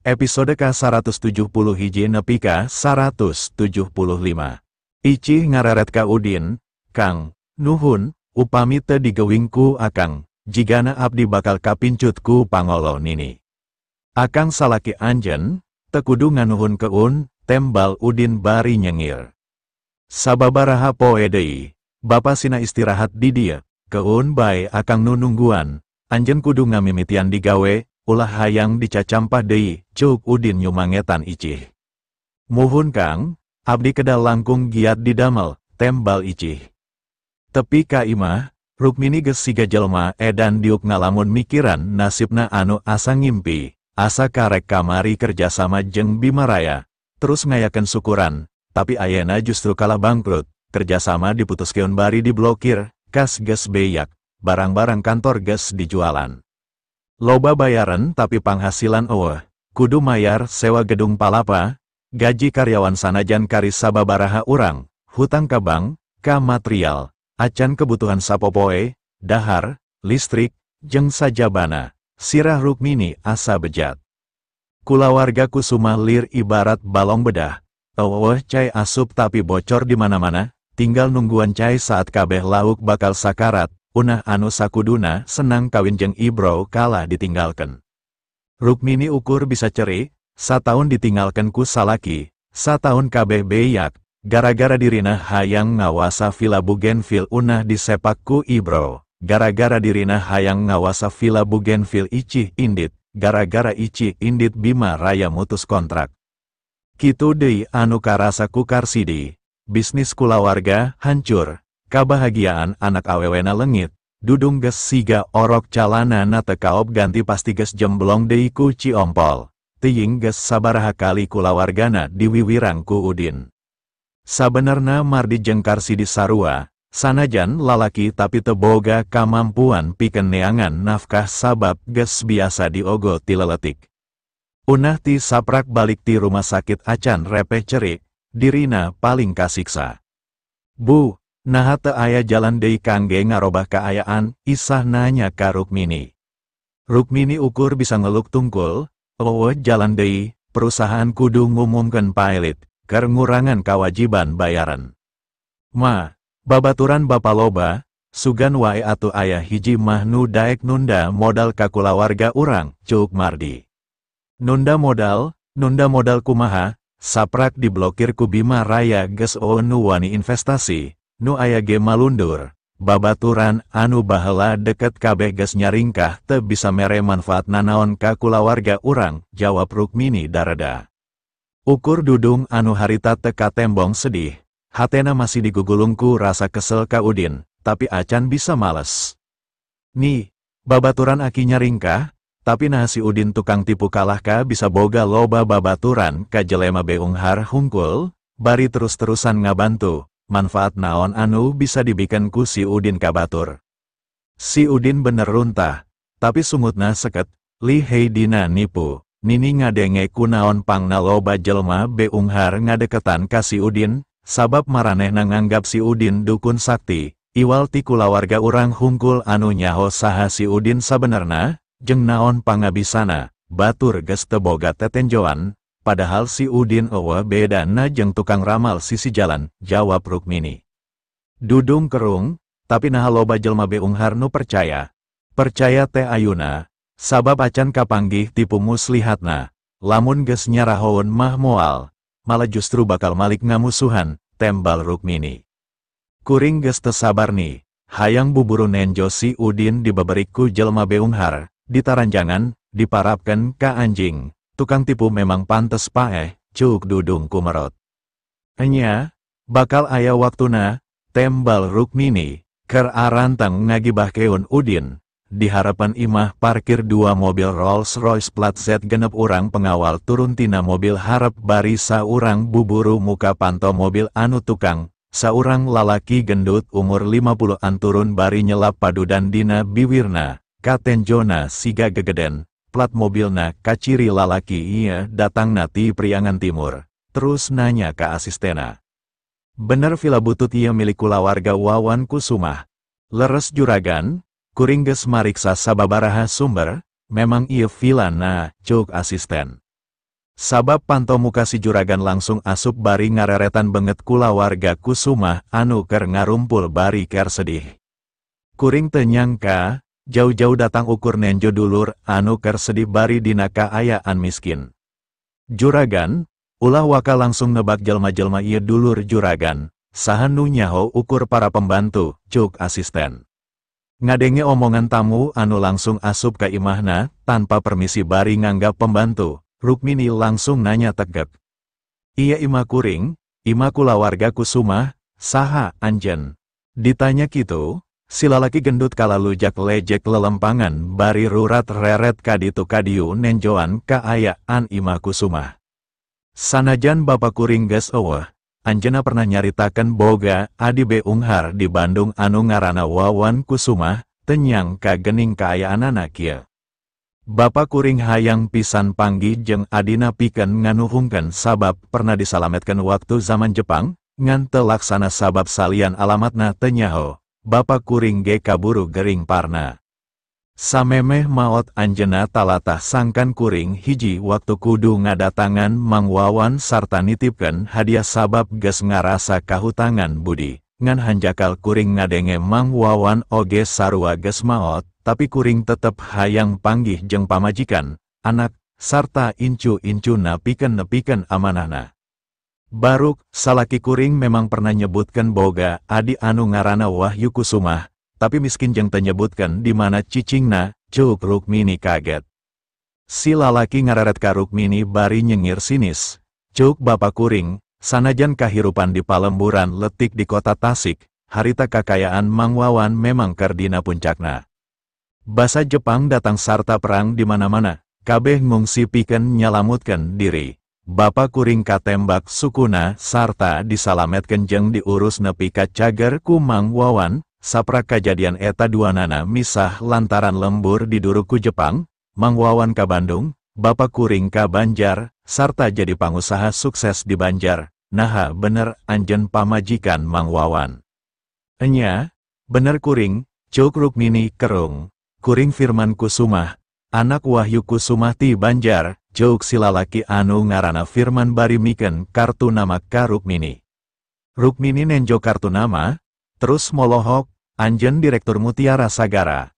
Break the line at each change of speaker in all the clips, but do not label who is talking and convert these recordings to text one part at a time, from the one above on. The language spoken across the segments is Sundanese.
Episode ka-171 nepi ka 175. Icih ngareret ka Udin, Kang, nuhun, upami teu digewing ku Akang, jigana abdi bakal kapincut ku pangolo nini. Akang salaki anjeun, teu kudu nganuhunkeun, tembal Udin bari nyengir. Sababaraha poe deui, bapa sina istirahat di dieu, keun bae Akang nu nungguan, anjeun kudu ngamimitian digawe, ulah hayang dicacampah deui, ceuk Udin nyumangetan Icih. Muhun Kang, abdi kedah langkung giat didamel, tembal Icih. Tepi ka imah, Rukmini geus siga jelema edan diuk ngalamun mikiran nasibna anu asa ngimpi, asa karek kamari kerjasama jeung Bima Raya, terus ngayakeun syukuran, tapi ayeuna justru kalah bangkrut, kerjasama diputuskeun bari diblokir, kas geus beyak, barang-barang kantor geus dijualan. Loba bayaran tapi panghasilan eueuh, kudu mayar sewa gedung palapa, gaji karyawan sanajan kari sababaraha urang, hutang ka bank, ka material, acan kebutuhan sapopoe, dahar, listrik, jeung sajabana, sirah Rukmini asa bejat. Kulawarga Kusuma lir ibarat balong bedah, eueuh cai asup tapi bocor di mana-mana, tinggal nungguan cai saat kabeh lauk bakal sakarat. Unah anu sakuduna senang kawin jeung Ibro kalah ditinggalkan. Rukmini ukur bisa ceri, sataun ditinggalkan ku salaki, sataun kabeh beyak, gara-gara dirina hayang ngawasa villa Bougainville unah disepak ku Ibro, gara-gara dirina hayang ngawasa villa Bougainville Icih indit, gara-gara Icih indit Bima Raya mutus kontrak. Kitu deui anu karasa ku Karsidi, bisnis kulawarga hancur. Kabahagiaan anak awewena lengit, Dudung geus siga orok calana na teu kaop ganti pasti geus jemblong deui ku Ciompol. Teuing geus sabaraha kali kulawargana diwiwirang ku Udin. Sabenerna Mardi jeung Karsidi sarua, sanajan lalaki tapi teu boga kamampuan pikeun neangan nafkah sabab geus biasa diogo ti leletik. Unah ti saprak balik ti rumah sakit acan repeh cerik, dirina paling kasiksa. Bu, naha teu aya jalan deui kangge ngarobah kaayaan, Isah nanya ka Rukmini. Rukmini ukur bisa ngeluk tungkul, eueuh jalan deui, perusahaan kudu ngumumkeun pailit, keur ngurangan kawajiban bayaran. Ma, babaturan bapa loba, sugan wae atuh aya hiji mah nu daek nunda modal ka kulawarga urang, ceuk Mardi. Nunda modal kumaha, saprak diblokir ku Bima Raya geus eueuh nu wani investasi. Nu aya ge malundur, babaturan anu baheula deket kabeh geus nyaringkah teu bisa mere manfaat nanaon ka kulawarga urang, jawab Rukmini dareda. Ukur Dudung anu harita teu katembong sedih, hatena masih digugulungku rasa kesel ka Udin, tapi acan bisa males. Nih, babaturan aki nyaringkah, tapi nah si Udin tukang tipu kalahka bisa boga loba babaturan ka jelema beunghar hungkul, bari terus-terusan ngabantu. Manfaat naon anu bisa dibikin ku si Udin kabatur. Si Udin bener runtah, tapi sungutna seket, lihei dina nipu, nini ngadenge ku naon pangna loba jelma beunghar ngadeketan ka si Udin, sabab maranehna nganggap si Udin dukun sakti, iwal ti kulawarga urang hungkul anu nyaho saha si Udin sabenerna, jeung naon pangabisana, batur geus teu boga tetenjoan. Padahal si Udin eueuh bedana jeung tukang ramal sisi jalan, jawab Rukmini. Dudung kerung, tapi naha loba jelma beunghar nu percaya. Percaya teh ayuna, sabab acan kapanggih tipu muslihatna, lamun geus nyarahoeun mah moal, malah justru bakal malik ngamusuhan, tembal Rukmini. Kuring geus teu sabar nih, hayang buburu nenjo si Udin dibeberik ku jelma beunghar, ditaranjangan, diparapkeun ka anjing. Tukang tipu memang pantes paeh, cuk Dudung kumerot. Enya, bakal aya waktuna, tembal Rukmini, keur arantang ngagibahkeun Udin. Di harapan imah parkir dua mobil Rolls Royce plat Z genep urang pengawal turun tina mobil harap bari saurang buburu muka panto mobil anu tukang, saurang lalaki gendut umur 50-an turun bari nyelap padudan dina biwirna, katenjona siga gegeden. Plat mobilna kaciri lalaki iya datang nati Priangan Timur, terus nanya ke asistena. Bener villa butut iya milik kulawarga Wawan Kusumah. Leres juragan, kuring geus mariksa sababaraha sumber, memang iya villa na, cuk asisten. Sabab panto muka si juragan langsung asup bari ngareretan banget kulawarga Kusumah anu ker ngarumpul bari ker sedih. Kuring teu nyangka, jauh-jauh datang ukur nenjo dulur anu ker sedih bari dina kaayaan miskin. Juragan, ulah waka langsung nebak jelma-jelma ieu dulur juragan, saha nu nyaho ukur para pembantu, cuk asisten. Ngadenge omongan tamu anu langsung asup ka imahna, tanpa permisi bari nganggap pembantu, Rukmini langsung nanya tegep. Iya imah kuring, imah kulawarga Kusumah, saha anjen. Ditanya kitu, si lalaki gendut kalalujak lejek lelempangan bari rurat reret kaditu kadiu nenjoan kaayaan imah Kusumah. Sanajan bapak kuring geus eueuh, anjeunna pernah nyaritakeun boga adi beunghar di Bandung anu ngaranna Wawan Kusumah, teu nyangka geuning kaayaanana kieu. Bapak kuring hayang pisan panggih jeung adina pikeun nganuhungkeun sabab pernah disalametkeun waktu zaman Jepang, ngan teu laksana sabab salian alamatna teu nyaho, bapak kuring ge kaburu gering parna. Samemeh maot anjeunna talatah sangkan kuring hiji waktu kudu ngadatangan Mang Wawan sarta nitipkeun hadiah sabab geus ngarasa kahutangan budi. Ngan hanjakal kuring ngadenge Mang Wawan oge sarua geus maot, tapi kuring tetep hayang panggih jeung pamajikan, anak, sarta incu-incuna pikeun nepikeun amanahna. Baruk, salaki kuring memang pernah nyebutkeun boga adi anu ngaranna Wahyu Kusumah, tapi miskin jeung teu nyebutkeun di mana cicingna, cuk Rukmini kaget. Si lalaki ngareret ka Rukmini bari nyengir sinis, cuk bapak kuring, sanajan kahirupan di palemburan letik di kota Tasik, harita kakayaan Mang Wawan memang keur dina puncakna. Basa Jepang datang sarta perang di mana-mana, kabeh ngungsi pikeun nyalamutkeun diri. Bapak kuring katembak sukuna sarta disalametkeun jeung diurus nepi ka cager ku Mang Wawan. Saprak kajadian eta duanana misah lantaran lembur diduruk ku Jepang, Mang Wawan ka Bandung, bapak kuring ka Banjar, sarta jadi pangusaha sukses di Banjar. Naha bener anjeun pamajikan Mang Wawan. Enya, bener kuring, cuk Rukmini kerung. Kuring Firman Kusumah, anak Wahyu Kusumah ti Banjar, cuk silalaki anu ngaranna Firman bari mikeun kartu nama ka Rukmini. Rukmini nenjo kartu nama, terus molohok, anjeun direktur Mutiara Sagara.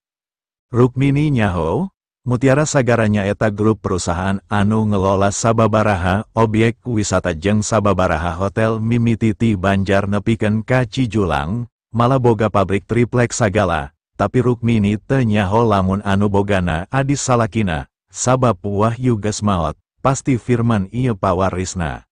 Rukmini nyaho, Mutiara Sagara nyaeta grup perusahaan anu ngelola sababaraha obyek wisata jeung sababaraha hotel mimiti ti Banjar nepikeun ka Cijulang, malah boga pabrik triplek sagala, tapi Rukmini teu nyaho lamun anu bogana adi salakina, sabab Wahyu geus maot, pasti Firman ieu pawarisna.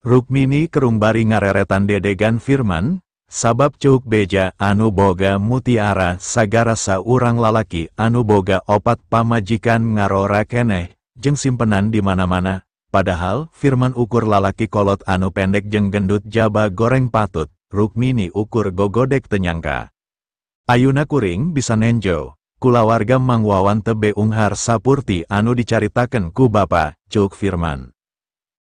Rukmini kerung bari ngareretan dedegan Firman, sabab cuk beja anu boga Mutiara Sagara saurang lalaki anu boga opat pamajikan ngarora keneh, jeung simpenan di mana-mana, padahal Firman ukur lalaki kolot anu pendek jeung gendut jaba goreng patut, Rukmini ukur gogodek teu nyangka. Ayuna kuring bisa nenjo, kulawarga Mang Wawan teu beunghar sapurti anu dicaritakeun ku bapa, cuk Firman.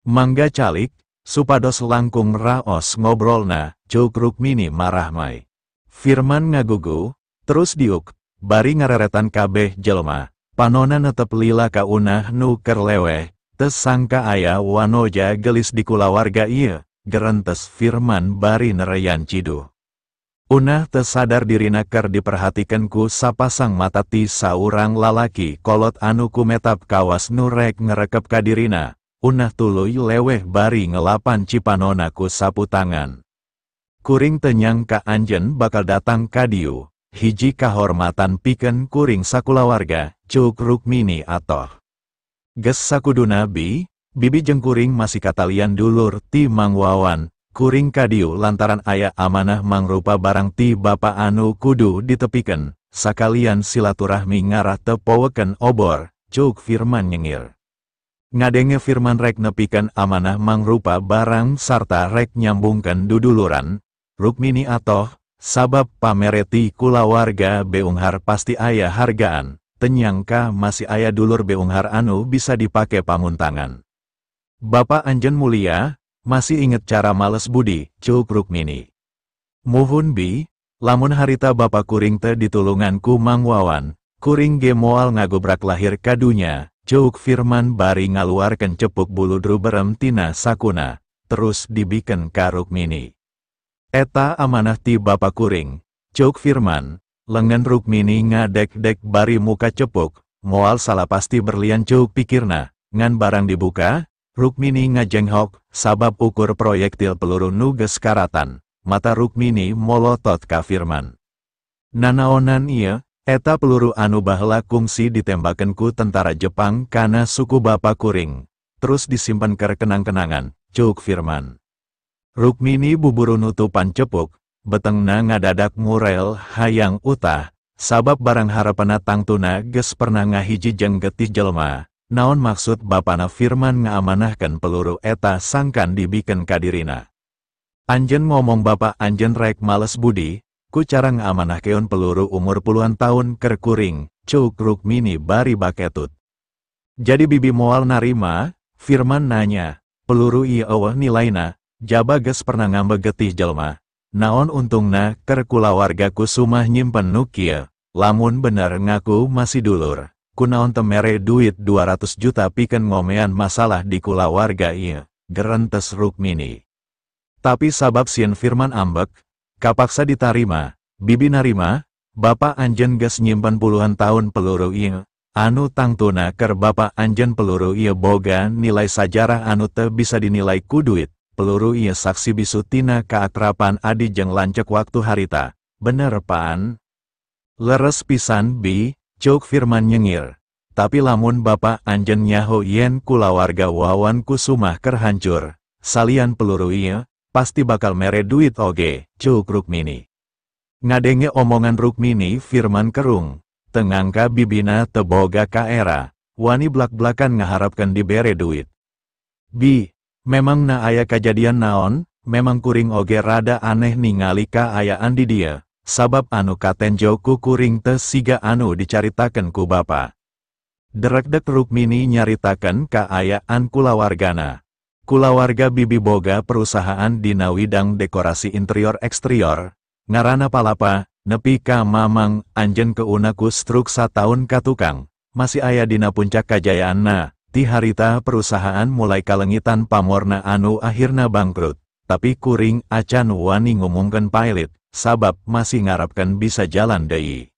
Mangga calik, supados langkung raos ngobrolna, cuk Rukmini marahmai. Firman ngagugu, terus diuk, bari ngareretan kabeh jelma, panona netep lila ka unah nu keur leweh, teu sangka aya wanoja gelis di kulawarga ieu, gerentes Firman bari nereyan ciduh. Unah teu sadar dirina keur diperhatikeun ku sapasang mata ti saurang lalaki kolot anu kumetap kawas nu rek ngerekep ka dirina. Unah tuluy leweh bari ngelapan cipanona ku sapu tangan. Kuring teu nyangka anjeun bakal datang ka dieu, hiji kahormatan pikeun kuring sakulawarga, cuk Rukmini atoh. Geus sakuduna bi, bibi jeung kuring masih katalian dulur ti Mang Wawan, kuring ka dieu lantaran aya amanah mangrupa barang ti bapa anu kudu ditepikeun, sakalian silaturahmi ngarah teu powekeun obor, cuk Firman nyengir. Ngadenge Firman rek nepikeun amanah mangrupa barang sarta rek nyambungkeun duduluran, Rukmini atoh, sabab pamereti kulawarga beunghar pasti aya hargaan, teu nyangka masih aya dulur beunghar anu bisa dipake pamuntangan. Bapak anjeun mulia, masih inget cara males budi, cuk Rukmini. Muhun bi, lamun harita bapak kuring teu ditulungan ku Mang Wawan, kuring ge moal ngagobrak lahir ka dunya, Ceuk Firman bari ngaluarkeun cepuk buludru berem tina sakuna, terus dibiken ka Rukmini. Eta amanah ti bapa kuring, ceuk Firman, lengan Rukmini ngadek-dek bari muka cepuk, moal salah pasti berlian ceuk pikirna, ngan barang dibuka, Rukmini ngajenghok, sabab ukur proyektil peluru nu geus karatan, mata Rukmini molotot ka Firman. Nanaonan ieu, eta peluru anu baheula kungsi ditembakeun ku tentara Jepang kana suku bapa kuring, terus disimpen keur kenang-kenangan, ceuk Firman. Rukmini buburu nutupan cepuk, betengna ngadadak ngurel hayang utah, sabab barang harapana tangtuna geus pernah ngahiji jeung getih jelema, naon maksud bapana Firman ngaamanahkeun peluru eta sangkan dibikeun ka dirina. Anjeun ngomong bapa anjeun rek males budi, ku cara ngaamanahkeun peluru umur puluhan tahun keur kuring, ceuk Rukmini bari baketut. Jadi bibi moal narima, Firman nanya, peluru ieu eueuh nilaina, jaba geus pernah ngambek getih jelma. Naon untungna keur kulawarga Kusumah nyimpen nu kieu, lamun bener ngaku masih dulur, kunaon teu mere duit 200 juta pikeun ngomean masalah di kulawarga ieu, gerentes Rukmini. Tapi sabab sieun Firman ambek, kapaksa ditarima, bibi narima, bapa anjeun geus nyimpen puluhan tahun peluru ieu, anu tangtuna keur bapa anjeun peluru ieu boga nilai sajarah anu teu bisa dinilai ku duit. Peluru ieu saksi bisu tina kaakrapan adi jeung lanceuk waktu harita, bener paan? Leres pisan bi, ceuk Firman nyengir. Tapi lamun bapa anjeun nyaho yen kulawarga Wawan Kusumah keur hancur, salian peluru ieu, pasti bakal mere duit oge, ceuk Rukmini. Ngadenge omongan Rukmini Firman kerung, tengangka bibina teboga kaera, wani blak-blakan ngaharapkeun dibere duit. Bi, memang na aya kajadian naon, memang kuring oge rada aneh ningali kaayaan di dia, sabab anu katenjo ku kuring teu siga anu dicaritakeun ku bapa. Derekdek Rukmini nyaritakeun kaayaan kulawargana. Kulawarga bibi boga perusahaan dina widang dekorasi interior eksterior, ngaranna Palapa, nepi ka mamang anjeun keuna ku struk sataun ka tukang, masih aya dina puncak kajayaanna. Ti harita perusahaan mulai kalengitan pamorna anu akhirna bangkrut, tapi kuring acan wani ngumumkeun pailit, sabab masih ngarapkeun bisa jalan deui.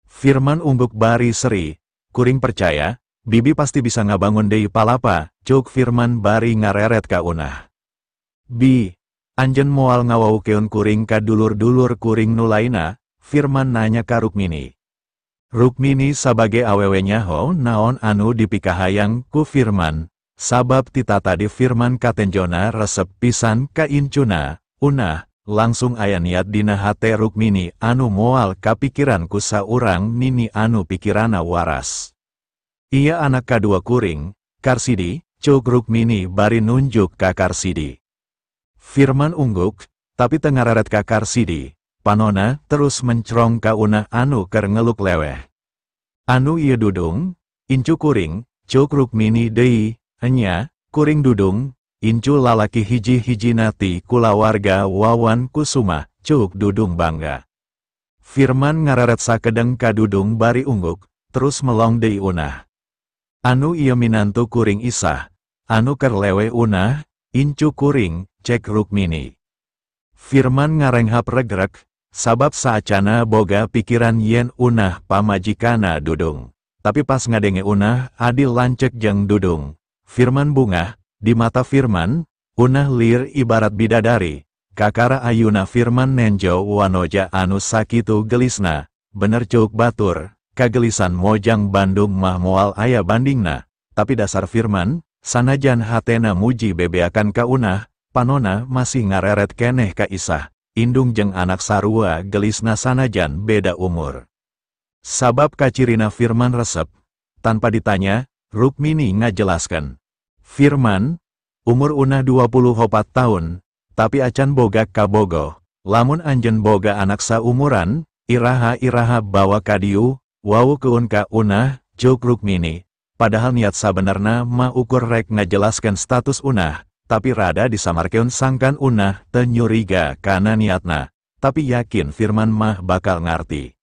Firman ungguk bari seri, kuring percaya, bibi pasti bisa ngabangun deui Palapa, ceuk Firman bari ngareret ka Unah. Bi, anjeun moal ngawaukeun kuring ka dulur-dulur kuring nu lainna, Firman nanya ka Rukmini. Rukmini sabage awewe nyaho naon anu dipikahayang ku Firman, sabab tita tadi Firman katenjona resep pisan ka incuna, Unah, langsung aya niat dina hate Rukmini anu moal kapikiran ku saurang nini anu pikirana waras. Ia anak kadua kuring, Karsidi, ceuk Rukmini bari nunjuk ka Karsidi. Firman ungguk, tapi tengareret ka Karsidi. Panona terus mencrong ka Unah anu keur ngeluk leweh. Anu ieu Dudung, incu kuring, ceuk Rukmini deui, enya, kuring Dudung, incu lalaki hiji-hijina ti kulawarga Wawan Kusumah, ceuk Dudung bangga. Firman ngareret sakedeng ka Dudung bari ungguk, terus melong deui Unah. Anu ieu minantu kuring Isah, anu keur lewe Unah, incu kuring, cek Rukmini. Firman ngarenghap regrek, sabab saacana boga pikiran yen Unah pamajikana Dudung. Tapi pas ngadenge Unah adil lancek jeung Dudung, Firman bungah, di mata Firman, Unah lir ibarat bidadari, kakara ayuna Firman nenjo wanoja anu sakitu gelisna, bener ceuk batur, kagelisan mojang Bandung mah moal aya bandingna, tapi dasar Firman, sanajan hatena muji bebeakan ka Unah, panona masih ngareret keneh ka Isah, indung jeung anak sarua gelisna sanajan beda umur. Sabab kacirina Firman resep, tanpa ditanya, Rukmini ngajelaskan. Firman, umur Unah 24 tahun, tapi acan boga kabogoh, lamun anjeun boga anak saumuran, iraha-iraha bawa kadiu, wawukeun ka Unah, ceuk Rukmini, padahal niat sabenerna mah ukur rek ngajelaskan status Unah, tapi rada disamarkeun sangkan Unah teu nyuriga kana niatna, tapi yakin Firman mah bakal ngarti.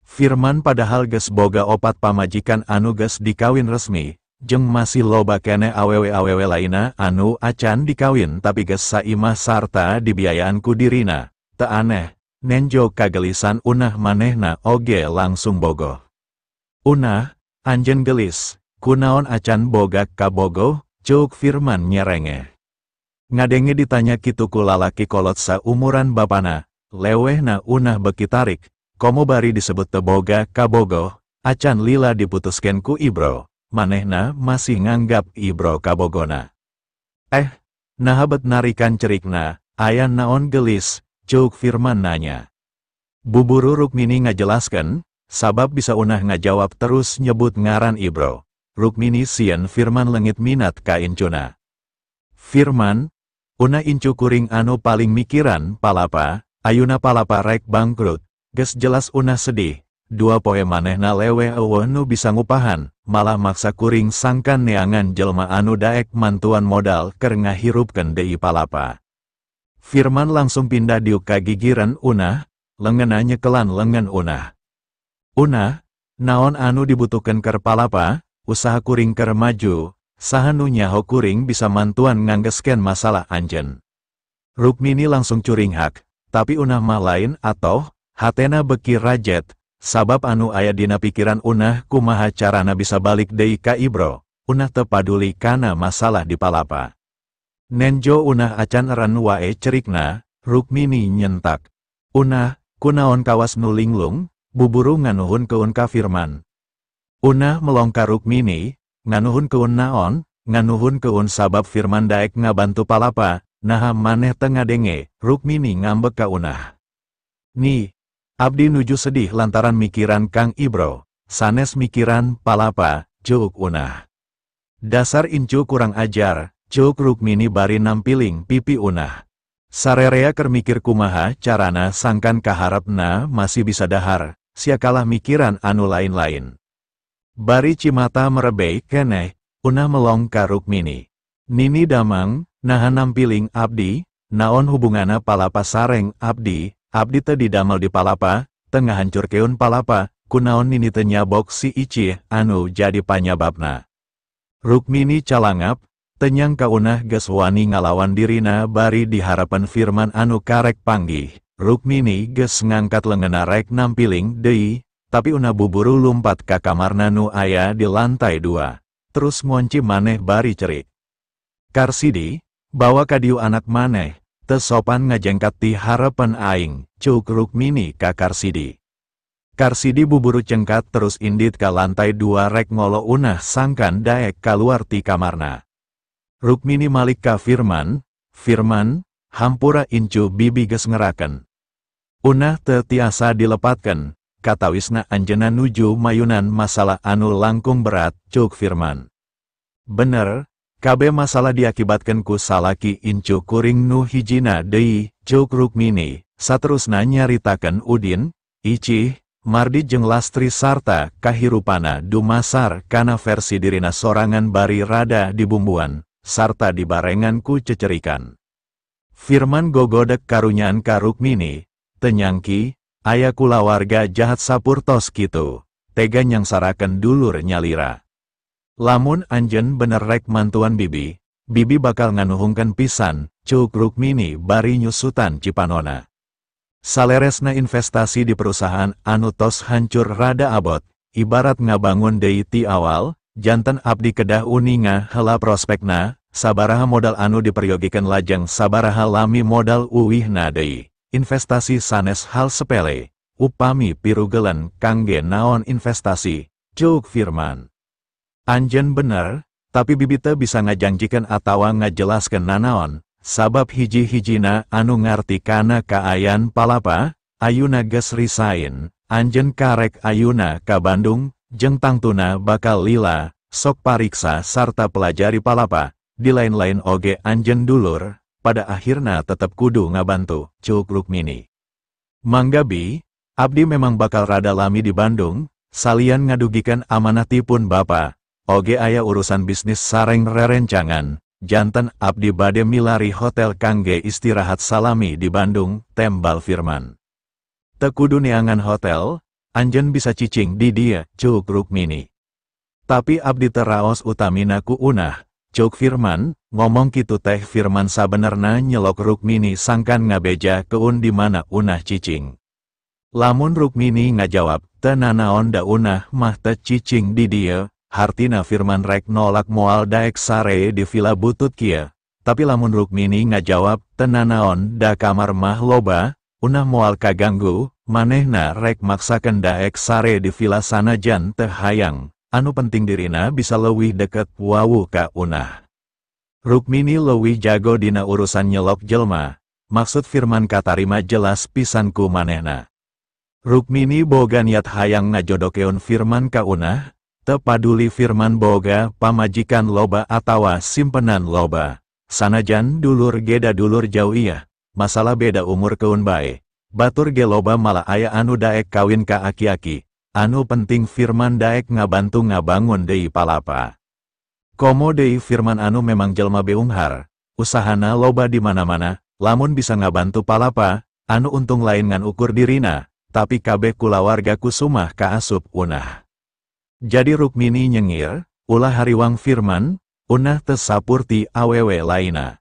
Firman padahal geus boga 4 pamajikan anu geus dikawin resmi, jeung masih loba keneh awewe-awewe lainna anu acan dikawin tapi geus saimah sarta dibiayaan ku dirina. Teu aneh, nenjo kagelisan Unah manehna oge langsung bogoh. Unah, anjeun gelis, kunaon acan boga kabogoh, ceuk Firman nyerengeh. Ngadenge ditanya kitu ku lalaki kolot saumuran bapana, lewehna Unah beki tarik, komo bari disebut teboga kabogoh, acan lila diputuskeun ku Ibro, manehna masih nganggap Ibro kabogona. Naha bet narikan cerikna, aya naon gelis, ceuk Firman nanya. Buburu Rukmini ngajelaskeun, sabab bisa Unah ngajawab terus nyebut ngaran Ibro. Rukmini sieun Firman leungit minat ka incuna. Firman, Unah incu kuring anu paling mikiran palapa, ayuna palapa rek bangkrut, geus jelas Unah sedih, 2 poe manehna leweh eueuh nu bisa ngupahan, malah maksa kuring sangkan neangan jelma anu daek mantuan modal keur ngahirupkeun deui palapa. Firman langsung pindah diuk ka gigireun Unah, lengenna nyekelan lengan Unah. Unah, naon anu dibutuhkeun keur palapa, usaha kuring keur maju, saha nu nyaho kuring bisa mantuan nganggeskeun masalah anjeun. Rukmini langsung curinghak, tapi Unah mah lain atoh, hatena beki rajet, sabab anu aya dina pikiran Unah kumaha carana bisa balik deui ka Ibro, Unah teu paduli kana masalah di palapa. Nenjo Unah acan eren wae cerikna, Rukmini nyentak. Unah, kunaon kawas nu linglung, buburu nganuhunkeun ka Firman. Unah melong ka Rukmini, nganuhunkeun naon, nganuhunkeun sabab Firman daek ngabantu palapa, naha maneh teu ngadenge, Rukmini ngambek ka Unah. Nih, abdi nuju sedih lantaran mikiran Kang Ibro, sanes mikiran palapa, ceuk Unah. Dasar incu kurang ajar, ceuk Rukmini bari nampiling pipi Unah. Sarerea keur mikir kumaha carana sangkan kaharepna masih bisa dahar, sia kalah mikiran anu lain-lain. Bari cimata merebei keneh, Unah melong ka Rukmini. Nini damang, naha nampiling abdi, naon hubungana palapa sareng abdi, abdi teu didamel di palapa, teu ngahancurkeun palapa, kunaon nini teu nyabok si Icih anu jadi panyababna. Rukmini calangap, teu nyangka Unah geus wani ngalawan dirina bari diharapan Firman anu karek panggih. Rukmini geus ngangkat leungeunna rek nampiling deui, tapi Unah buburu lumpat ka kamarna nu aya di lantai 2, terus ngonci maneh bari cerik. Karsidi, bawa kadieu anak maneh, teu sopan ngajengkat ti harepan aing, ceuk Rukmini ka Karsidi. Karsidi buburu cengkat terus indit ka lantai 2 rek ngolo Unah sangkan daek kaluar ti kamarna. Rukmini malik ka Firman, Firman, hampura incu bibi geus ngerakeun. Unah teu tiasa dilepatkeun, katawisna anjeunna nuju mayunan masalah anu langkung berat, ceuk Firman. Bener, kabeh masalah diakibatkeun ku salaki incu kuring nu hijina deui, ceuk Rukmini, saterusna nyaritakeun Udin, Icih, Mardi jeung Lastri sarta kahirupana dumasar kana versi dirina sorangan bari rada dibumbuan, sarta dibarengan ku cecerikan. Firman gogodek karunyaan ka Rukmini, teu nyangki, aya kulawarga jahat sapurtos kitu, tega nyangsarakeun dulur nyalira. Lamun anjeun bener rek mantuan bibi, bibi bakal nganuhungkeun pisan, ceuk Rukmini bari nyusutan cipanona. Saleresna investasi di perusahaan anu tos hancur rada abot, ibarat ngabangun deui ti awal, janten abdi kedah uninga heula prospekna, sabaraha modal anu diperyogikeun lajeng sabaraha lami modal uwihna deui. Investasi sanes hal sepele, upami pirugelen kangge naon investasi, ceuk Firman. Anjeun bener, tapi bibi teu bisa ngajanjikeun atawa ngajelaskeun nanaon, sabab hiji-hijina anu ngarti kana kaayan palapa, ayuna geus resign, anjeun karek ayuna ka Bandung, jeung tangtuna bakal lila, sok pariksa sarta pelajari palapa, di lain-lain oge anjeun dulur, pada akhirna tetep kudu ngabantu, ceuk Rukmini. Mangga bi, abdi memang bakal rada lami di Bandung, salian ngadugikan amanah tipun bapa, oge aya urusan bisnis sareng rerencangan, janten abdi bade milari hotel kangge istirahat salami di Bandung, tembal Firman. Teu kudu neangan hotel, anjeun bisa cicing di dieu, ceuk Rukmini. Tapi abdi teu raos utamina ku Unah, ceuk Firman, ngomong kitu teh Firman sabenerna nyelok Rukmini sangkan ngabeja keun di mana Unah cicing. Lamun Rukmini ngajawab, teu nanaon da Unah mah teu cicing di dieu, hartina Firman rek nolak moal daek sare di villa butut kieu. Tapi lamun Rukmini ngajawab, teu nanaon da kamar mah loba, Unah moal kaganggu, manehna rek maksakeun daek sare di villa sanajan teu hayang, anu penting dirina bisa leuwih deket wawu ka Unah. Rukmini leuwih jago dina urusan nyelok jelma, maksud Firman katarima jelas pisan ku manehna. Rukmini boga niat hayang ngajodokeun Firman ka Unah, teu paduli Firman boga pamajikan loba atawa simpenan loba. Sanajan dulur geda dulur jauh iya, masalah beda umur keun bae. Batur ge loba malah aya anu daek kawin ka aki-aki, anu penting Firman daek ngabantu ngabangun deui palapa. Komo deui Firman anu memang jelma beunghar, usahana loba di mana-mana, lamun bisa ngabantu palapa, anu untung lain ngan ukur dirina, tapi kabeh kulawarga Kusumah kaasup Unah. Jadi Rukmini nyengir, ulah hariwang Firman, Unah teu sapurti awewe laina.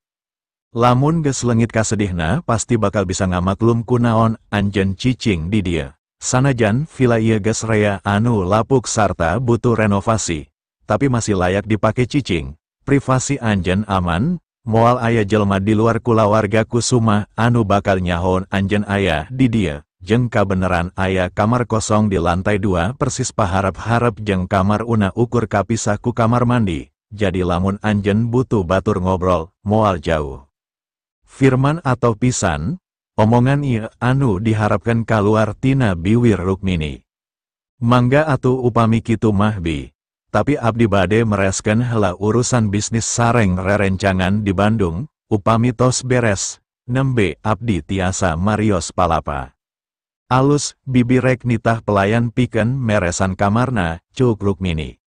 Lamun geus leungit kasedihna pasti bakal bisa ngamaklum kunaon anjeun cicing di dieu. Sanajan villa ieu geus rea anu lapuk sarta butuh renovasi, tapi masih layak dipake cicing. Privasi anjeun aman, moal aya jelma di luar kulawarga Kusuma anu bakal nyahoon anjeun aya di dieu. Jeung kabeneran aya kamar kosong di lantai 2 persis paharap-harap jeung kamar Unah ukur kapisah ku kamar mandi. Jadi lamun anjeun butuh batur ngobrol, moal jauh. Firman atau pisan, omongan ieu anu diharapkan kaluar tina biwir Rukmini. Mangga atuh upami kitu mah bi, tapi abdi bade mereskeun heula urusan bisnis sareng rerencangan di Bandung, upami tos beres, nembe abdi tiasa marios palapa. Alus, bibi rek nitah pelayan pikeun meresan kamarna, ceuk Rukmini.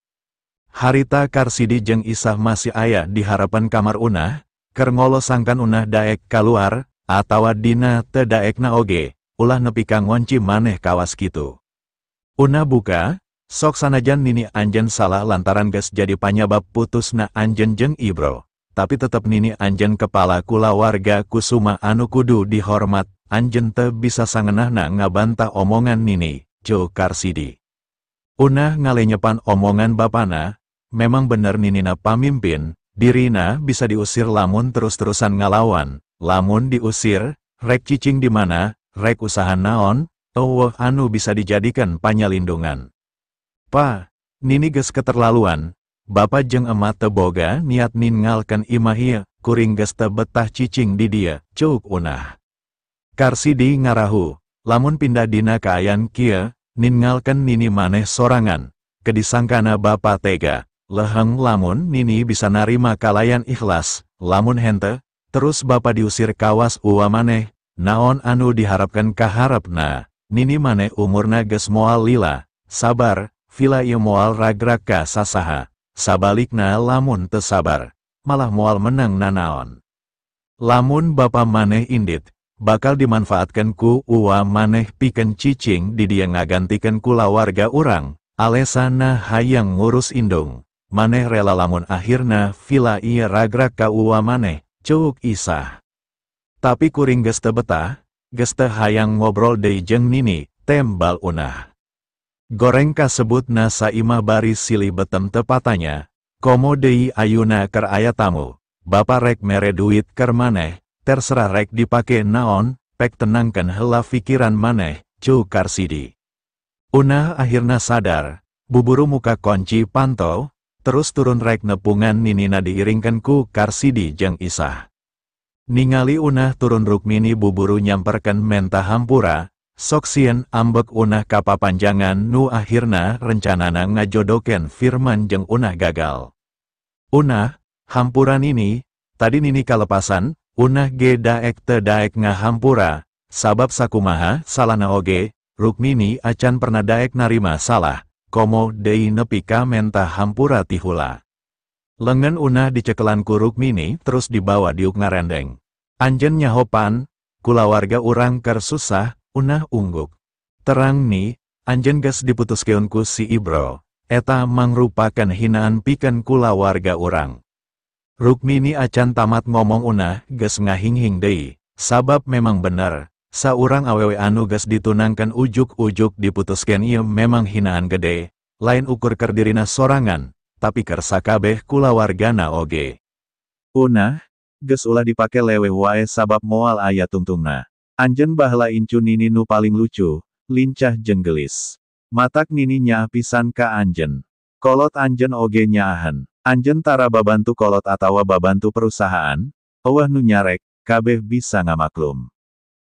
Harita Karsidi jeung Isah masih aya di harapan kamar Unah, keur ngolo sangkan Unah daek kaluar, atawa dina teu daekna oge, ulah nepi ka ngonci maneh kawas kitu. Unah buka, sok sanajan nini anjeun salah lantaran geus jadi panyabab putusna anjeun jeung Ibro, tapi tetep nini anjeun kepala kulawarga Kusuma anu kudu dihormat, anjeun teu bisa sangeunahna ngabantah omongan nini, ceuk Karsidi. Unah ngalenyepan omongan bapana, memang bener ninina pamimpin, dirina bisa diusir lamun terus-terusan ngalawan, lamun diusir, rek cicing di mana, rek usaha naon, eueuh anu bisa dijadikan panyalindungan. Pa, nini geus keterlaluan, bapa jeung emak teu boga niat ninggalkeun imah ieu, kuring geus teu betah cicing di dieu, ceuk Unah. Karsidi ngarahu, lamun pindah dina kaayan kieu, ninggalkeun nini maneh sorangan, kedisangkana bapa tega. Leheng lamun nini bisa narima kalayan ikhlas, lamun hente, terus bapa diusir kawas uwa maneh, naon anu diharapkan kaharapna, nini maneh umurna geus moal lila, sabar, villa ieu moal ragrag ka sasaha, sabalikna lamun teu sabar, malah moal menang nanaon. Lamun bapa maneh indit, bakal dimanfaatkan ku uwa maneh pikeun cicing di dieu ngagantikeun kulawarga urang, alesana hayang ngurus indung. Maneh rela lamun akhirna villa ieu ragrag ka uwa maneh, ceuk Isah. Tapi kuring geus teu betah, geus teu hayang ngobrol deui jeung nini, tembal Unah. Goreng kasebutna saimah bari silih betem tepatanya, komo deui ayuna keur aya tamu, bapa rek mere duit keur maneh, terserah rek dipake naon, pek tenangkeun heula pikiran maneh, ceuk Karsidi. Unah akhirna sadar, buburu muka kunci panto, terus turun rek nepungan ninina diiringkeun ku Karsidi jeung Isah. Ningali Unah turun Rukmini buburu nyamperkeun menta hampura, sok sieun ambek Unah kapapanjangan nu akhirna rencanana ngajodokeun Firman jeung Unah gagal. Unah, hampura nini, tadi nini kalepasan, Unah ge daek teu daek ngahampura, sabab sakumaha salahna oge, Rukmini acan pernah daek narima salah. Komo deui nepi ka menta hampura tihula. Lengan Unah dicekelan ku Rukmini terus dibawa diuk ngarendeng. Anjeun nyahopan, kulawarga urang keur susah, Unah ungguk. Terang ni, Anjeun geus diputuskeun ku si Ibro, eta mangrupakeun hinaan pikeun kulawarga urang. Rukmini acan tamat ngomong Unah geus ngahinghing deui, sabab memang bener, saurang awewe anu geus ditunangkeun ujuk-ujuk diputuskeun ieu memang hinaan gede, lain ukur keur dirina sorangan, tapi keur sakabeh kulawargana oge.
Unah, geus ulah dipake leweh wae sabab moal aya tungtungna. Anjeun baheula incu Nini nu paling lucu, lincah jeung geulis. Matak Nini nyaah pisan ka anjeun. Kolot anjeun oge nyaahan. Anjeun tara babantu kolot atawa babantu perusahaan, euweuh nu nyarek, kabeh bisa ngamaklum.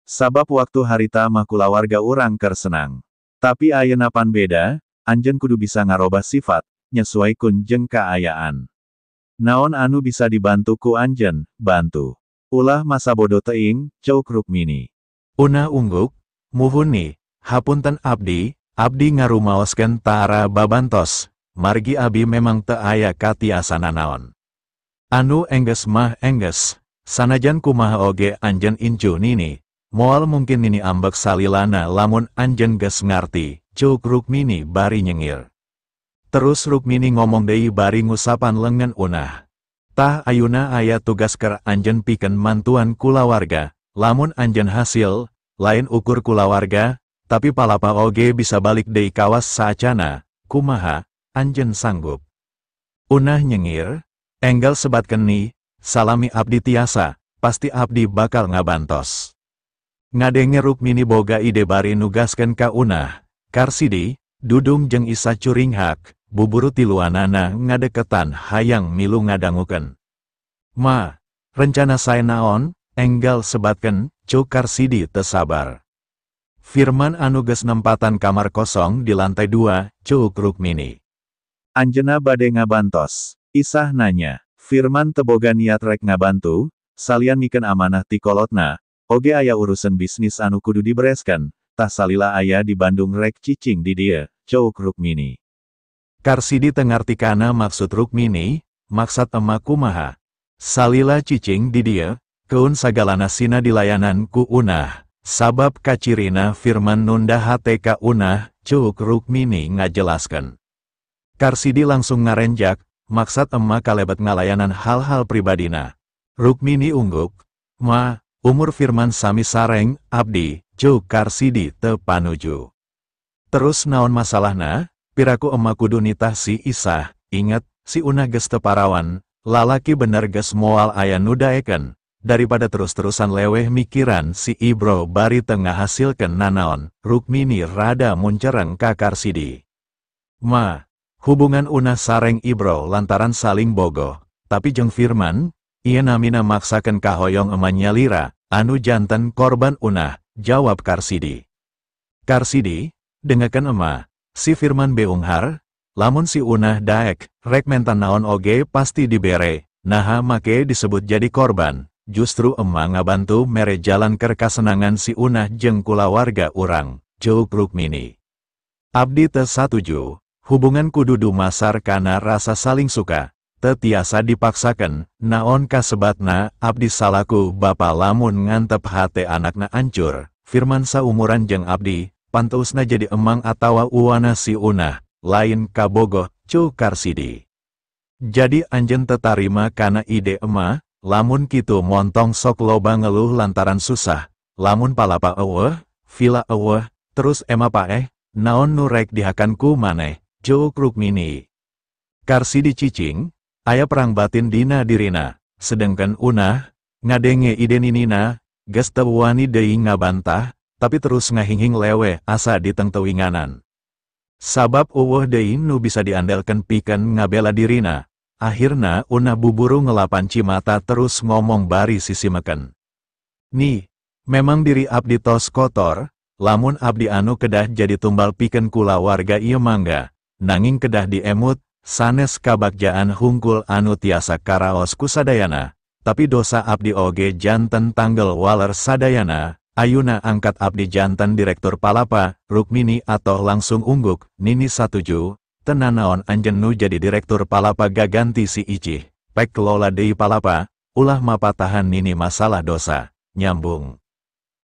Sabab waktu harita mah kulawarga urang keur senang. Tapi ayeuna pan beda, anjeun kudu bisa ngarobah sifat, nyesuaikeun jeung kaayaan. Naon anu bisa dibantu ku anjeun, bantu. Ulah masa bodoh teuing, ceuk Rukmini.
Unah ungguk, muhun ni, hapunten abdi, abdi ngarumaoskeun tara babantos, margi abi memang teu aya katiasa nanaon. Anu enggeus mah enggeus, sanajan kumaha oge anjeun incu Nini, moal mungkin Nini ambek salilana lamun anjeun geus ngarti, ceuk Rukmini bari nyengir. Terus Rukmini ngomong deui bari ngusapan lengan Unah. Tah ayuna aya tugas keur anjeun pikeun mantuan kulawarga, lamun anjeun hasil, lain ukur kulawarga, tapi palapa oge bisa balik deui kawas saacana, kumaha, anjeun sanggup. Unah nyengir, enggal sebatkeun ni, salami abdi tiasa, pasti abdi bakal ngabantos. Ngadenge Rukmini boga ide bari nugaskeun ka Unah, Karsidi, Dudung jeung Isa curinghak, buburu tiluanana ngadeketan hayang milu ngadangukeun. Ma, rencana sae naon, enggal sebatkeun, ceuk Karsidi teu sabar. Firman anu geus nempatan kamar kosong di lantai 2, ceuk Rukmini.
Anjeunna bade ngabantos. Isah nanya, Firman teu boga niat rek ngabantu, salian mikeun amanah ti kolotna, oge aya urusan bisnis anu kudu dibereskeun, tah salila aya di Bandung rek cicing di dieu, ceuk Rukmini.
Karsidi teu ngarti kana maksud Rukmini, maksad emak kumaha. Salila cicing di dieu, keun sagalana sina dilayanan ku Unah, sabab kacirina Firman nunda hate ka Unah, ceuk Rukmini ngajelaskeun. Karsidi langsung ngarenjak, maksad emak kalebet ngalayanan hal-hal pribadina. Rukmini ungguk, ma, umur Firman sami sareng, abdi, ceuk Karsidi teu panuju. Terus naon masalahna, piraku emak kudu nitah si Isah, inget, si Unah geus teu parawan, lalaki bener geus moal aya nu daekeun, daripada terus-terusan leweh mikiran si Ibro bari teu ngahasilkeun nanaon, Rukmini rada muncereng ka Karsidi. Ma, hubungan Unah sareng Ibro lantaran saling bogoh, tapi jeung Firman, ieu namina maksakeun kahoyong ema nyalira, anu janten korban Unah, jawab Karsidi. Karsidi, dengekeun ema, si Firman beunghar, lamun si Unah daek, rek menta naon oge pasti dibere, naha make disebut jadi korban, justru ema ngabantu mere jalan keur kasenangan si Unah jeung kulawarga urang, ceuk Rukmini. Abdi teu satuju, hubungan kudu dumasar kana rasa saling suka, teu tiasa dipaksakeun, naon kasebatna abdi salaku bapa lamun ngantep hate anakna ancur, Firman saumuran jeung abdi, panteusna jadi emang atawa uwana si Unah, lain kabogoh, ceuk Karsidi. Jadi anjeun teu tarima kana ide ema, lamun kitu montong sok loba ngeluh lantaran susah, lamun palapa euweuh, vila euweuh, terus ema paeh, naon nu rek dihakan ku maneh, ceuk Rukmini. Karsidi cicing, aya perang batin dina dirina, sedengkeun Unah, ngadenge ide ninina, geus teu wani deui ngabantah, tapi terus ngahinghing leweh asa ditengtewinganan. Sabab euweuh deui nu bisa diandelkeun pikeun ngabela dirina, akhirna Unah buburu ngelapan cimata terus ngomong bari sisimeken. Nih, memang diri abdi tos kotor, lamun abdi anu kedah jadi tumbal pikeun kulawarga ieu mangga, nanging kedah diemut, sanes kabagjaan hungkul anu tiasa karaos kusadayana, tapi dosa abdi oge janten tanggel waler sadayana, ayuna angkat abdi janten direktur palapa, Rukmini atau langsung ungguk, Nini satuju, tenanaon anjeun nu jadi direktur palapa gaganti si Icih, pek kelola deui palapa, ulah mapatahan Nini masalah dosa, nyambung.